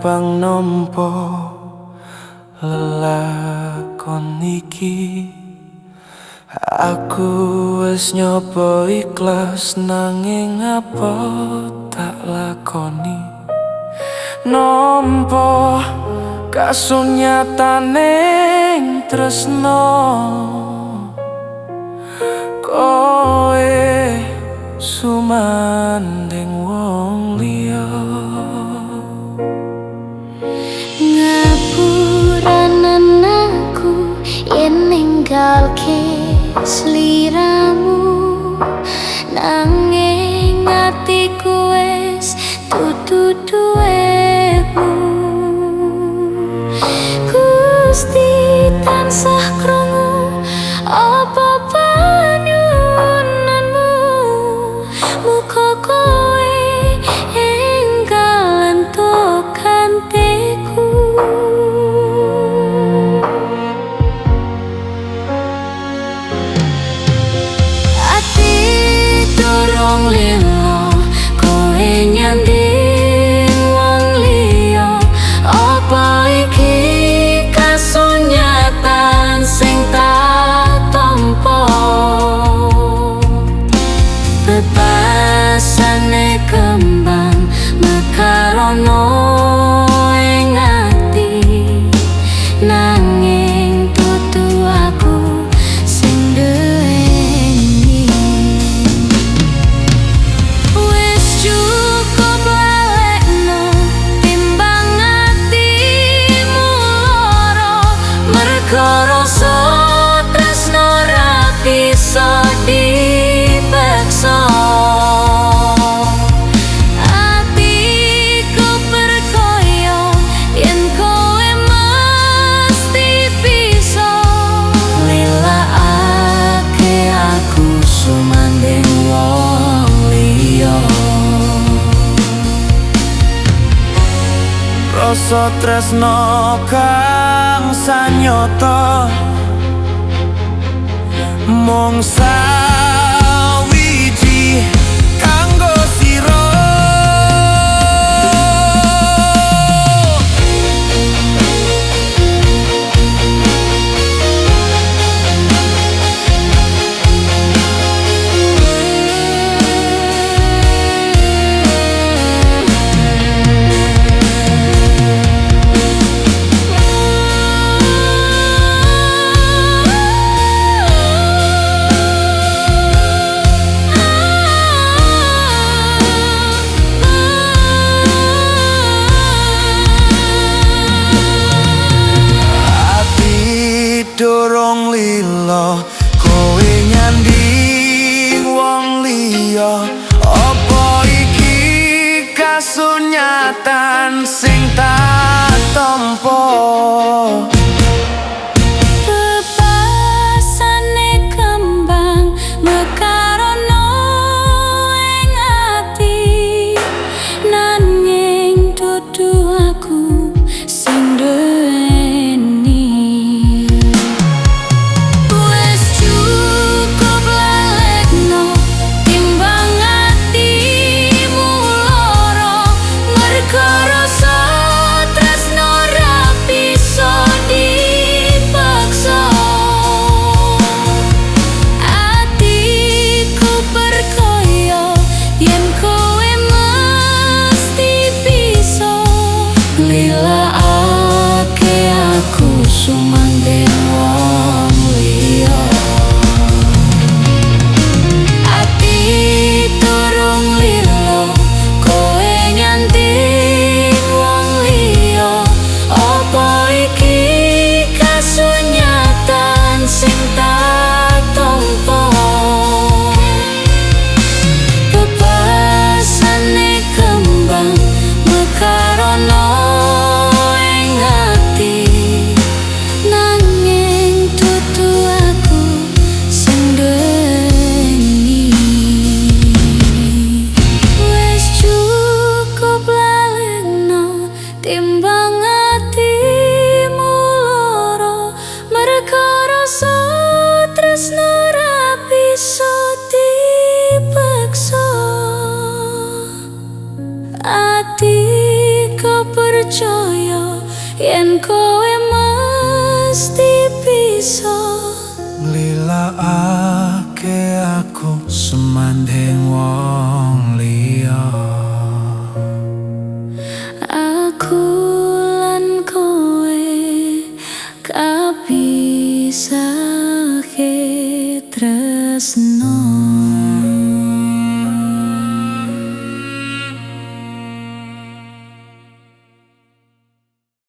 Gampang nampa lelakon iki. Aku wis nyoba ikhlas, nanging apa tak lakoni, nampa kasunyataning tresno. Kowe sumandhing wong liya. Ngapuranen aku yen ninggalke sliramu, nanging atiku wis dudu duwemu. Gusti tansah krungu apa panyuwunanmu, muga kowe enggal entuk gantiku. Ati durung lilo, kowe nyanding wong liya. Apa iki kasunyatan sing tak tampa? Bebasane kembang mekarono ing ati, nanging dudu aku sing duweni. Wis cukup lalekno timbang atimu lara, mergo rasa tresno ra bisa dipeksa. Atiku percaya yen kowe mesti bisa Lilakake aku sumandhing wong liya. Rasa tresno kang sanyata mung sawiji kanggo sira. Ati durung lilo, kowe nyanding wong liya. Apa iki kasunyatan sing tak tampa? Bebasane kembang mekarono ing ati, nanging dudu aku sing duweni. Wis cukup lalekno timbang atimu lara, mergo rasa tresno ra bisa dipaksa. Atiku percaya yen kowe mesti bisa Lilakake aku sumandhing wong liya. Ati durung lilo, kowe nyanding wong liya. Apa iki kasunyatan sing tak tampa? Bebasane kembang mekarono ing ati, nanging dudu aku sing duweni. Wis cukup lalekno timbang atimu lara, mergo rasa tresno ra bisa dipaksa. Ati percaya. Percaya yen kowe mesti bisa nglilakake aku semandhing wong liya. Aku lan kowe kapisahke tresno.